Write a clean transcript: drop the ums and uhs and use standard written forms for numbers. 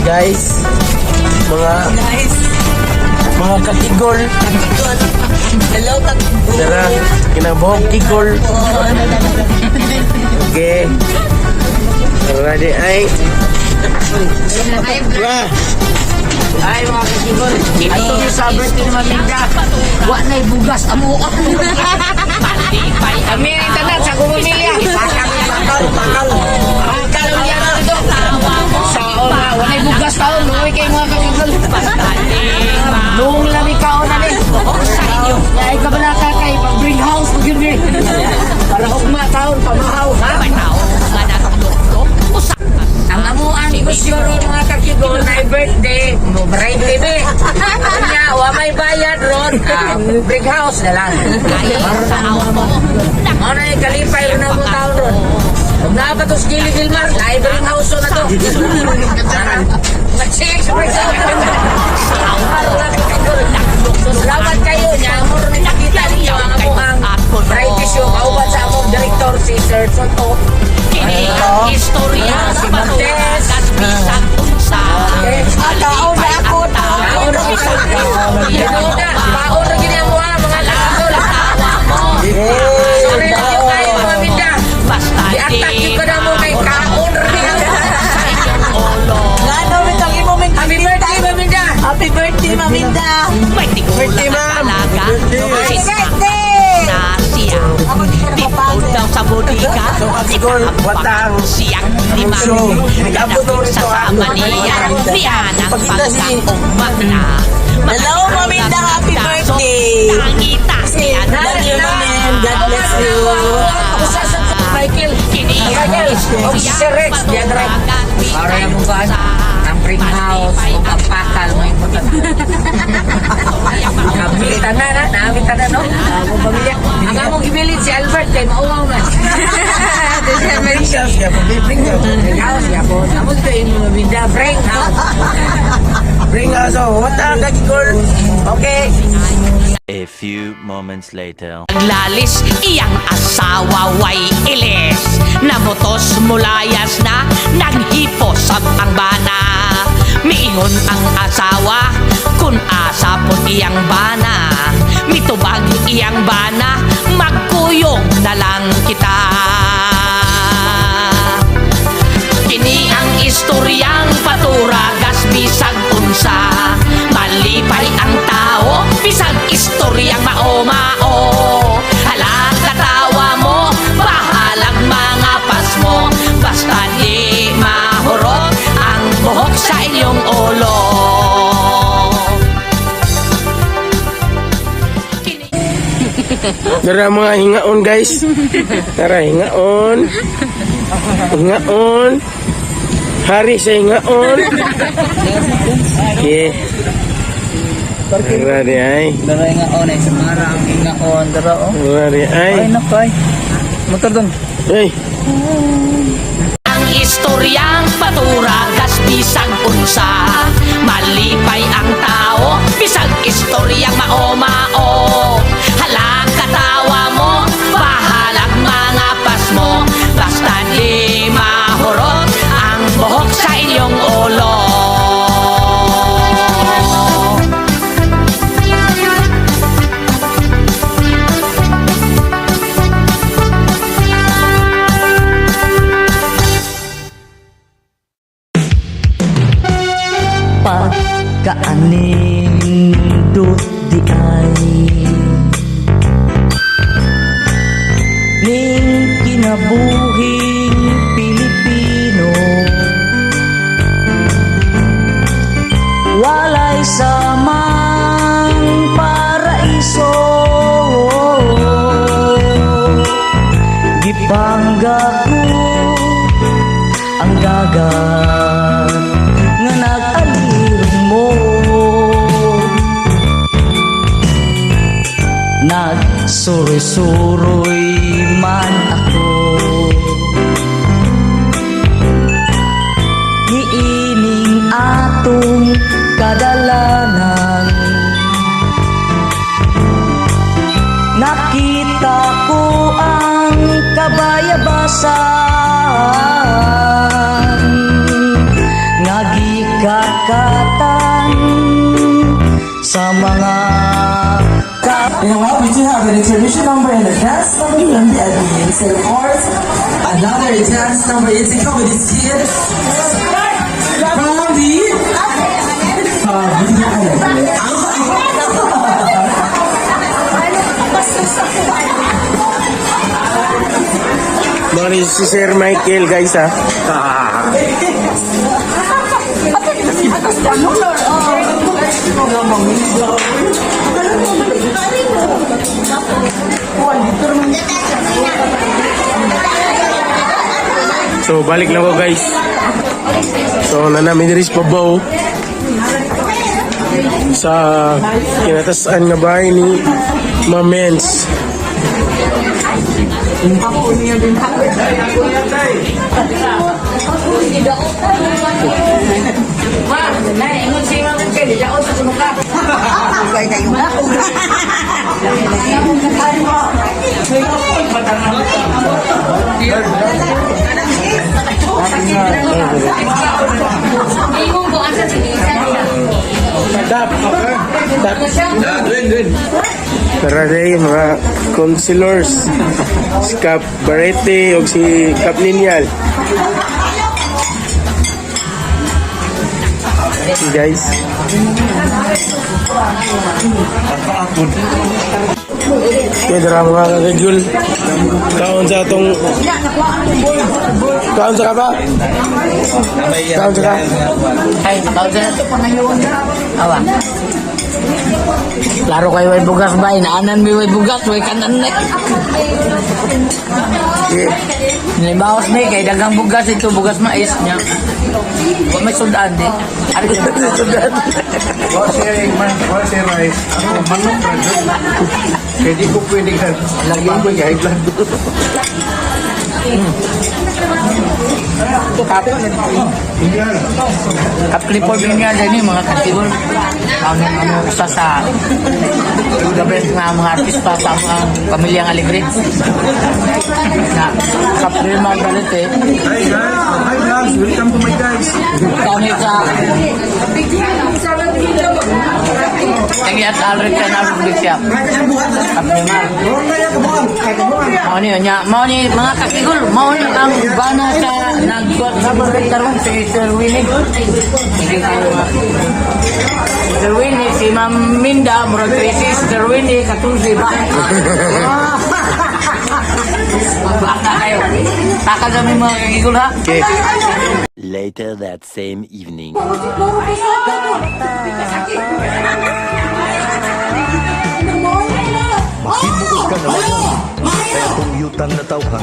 Guys, mga Guys, mga kakigol. kakigol. Hello, kakigol. Tara, kinabuhok kigol. Okay. Tara di ay. Wah. Ay, mga kakigol. Ato ni sa birthday ni Maminda. Wa na'y bugas amo. Kami ang tanan sa akong pamilya. Bakal, bakal. Bakal niya dito. Sa nga, wa na'y bugas taon. Luwi kay mga kakigol. Nung lami kaon na ni. Ay ka ba na kay pag bring house pag yun eh. Para ugma taon, pamahaw ha. Ang amuang negosyo ron, mga kakigol, na birthday, mo bright TV. Kanya, wa may bayad ron, ah, bring house na lang. Mao na yung kalipay ron ang mga taon ron. Kung naa pa to sa Gili Gilmar, ay bring house na to. Mag-check, salamat kayo niya. Amo rin nakita ninyo ang amuang variety show. Kauban sa among director si Sir Soto. Kini ang istorya Si sa Montes. paturagas bisag unsa. Ah, kaon na ako, Kaon taon. na Kaon na. Kaon na gini ang mga mga kakigol. Sorry na yun kayo, mga minda. Basta di Di-attack yun ka na mo kay kaon rin. sa inyong ulo. Ngano, bitang imo ming Happy birthday, Maminda. Happy birthday, Maminda. May tigulang Birthday, ang ma'am. dalaga. Birthday. Happy Sinta birthday! na siya. Ako di ko Dito napapagod. daw sa bodega. So, kakigol, watang Siyang lima. show. Nag-abot mo rito, Sa ah. sama niya. Niya ng Pagkita si- pagkaugma na. Hello, Maminda. Happy birthday. Nangita siya. Love you, Mamin. God bless you. Usa sa Michael. Kini ang Michael. O si Sir Rex. Diyan rin. Para yung mukhaan. Ang bring house o ang pakal mo importante. Kami tanan na, nami tanan no. Among pamilya. Ang among gibilin si Albert kay mauwaw man. Bring house ka, bring house. Bring house ya po. Amo dito yung mga binda bring house. Bring house, oh. Watang kakigol. Okay. A few moments later. Naglalis iyang asawa way ilis. Nabutos mulayas na, naghipo sab ang bana. Miingon ang asawa kun asa po iyang bana. Mitubag iyang bana, magkuyog na lang kita. Kini ang istoryang paturagas bisag unsa. Malipay ang tao bisag istoryang mao-mao. Halag katawa mo, bahalag mga pasmo. Basta di mahurot ang buhok sa inyong ulo. Kini Tara mga hingaon, guys. Tara hingaon. Hingaon. Hari sa hingaon. Okay. Tara di ay. Dara ingaon ay sa marang ingaon dara oh. Tara di ay. Ay nako ay. Motor doon. Ay. Ang istoryang paturagas bisag unsa. Malipay ang tao bisag istoryang mao-mao. Halag katawa mo, bahalag mga pasmo. Basta di mahurot ang buhok sa inyong ulo. Pagkaanindot di ay ning kinabuhing Pilipino, walay samang paraiso. Gipangga ko ang dagat nga nag-alirong mo. Nagsuroy-suroy man ako niining atong kadalanan. Nakita ko ang kabayabasan nga gikan Lakatan sa mga You know what? We do have an intermission number and a dance number from the admins. And of course, another dance number is a comedy skit from the Mga ni si Sir Michael, guys, ha. So, balik na ko, guys. So, na namin diri sa Pabaw. Sa kinatasaan nga bahay ni Mamens. Ma, naingon si Ma'am Kelly, yaon sa kuno ka. Tap! Tap! Tara day, mga councilors. Si Cap Barete o si Cap Ninyal. Guys. Okay, dara mga kakagul. Kaon sa atong... Kaon sa ka ba? Kaon sa ka? Ay, tawag na ito, pangayon. Awa. Klaro kayo way bugas ba? Inaanan mi way bugas, way kanan na. Okay. Nibawas mi kay daghang bugas ito, bugas mais niya. Wa may sudan di. Ari Sudan. Wa sharing man, wa share rice. Ako manok ra jud. Kay di ko pwede ka. Lagi ko high blood. Kap Clifford niya din mga katigol. Ang ano usa sa the best nga mga artista sa mga pamilyang Alegre. Na Kap Wilmar Balete. Hi guys, hi vlogs. Welcome to my guys. Kami sa Ang at Alric ka na siya. Kap Wilmar. Mao ni nya, mao ni mga kakigol, mao ni ang bana sa nagkuat sa karon si Sir Winnie. Thank you kayo, mga. Sir Winnie, si Ma'am Minda, murag 13, Sir Winnie, 14 ba? Bata kayo. Taka kami mga kakigol ha. Okay. Later that same evening. Mahimukod ka na lang. Kaya itong yutang na tawhan.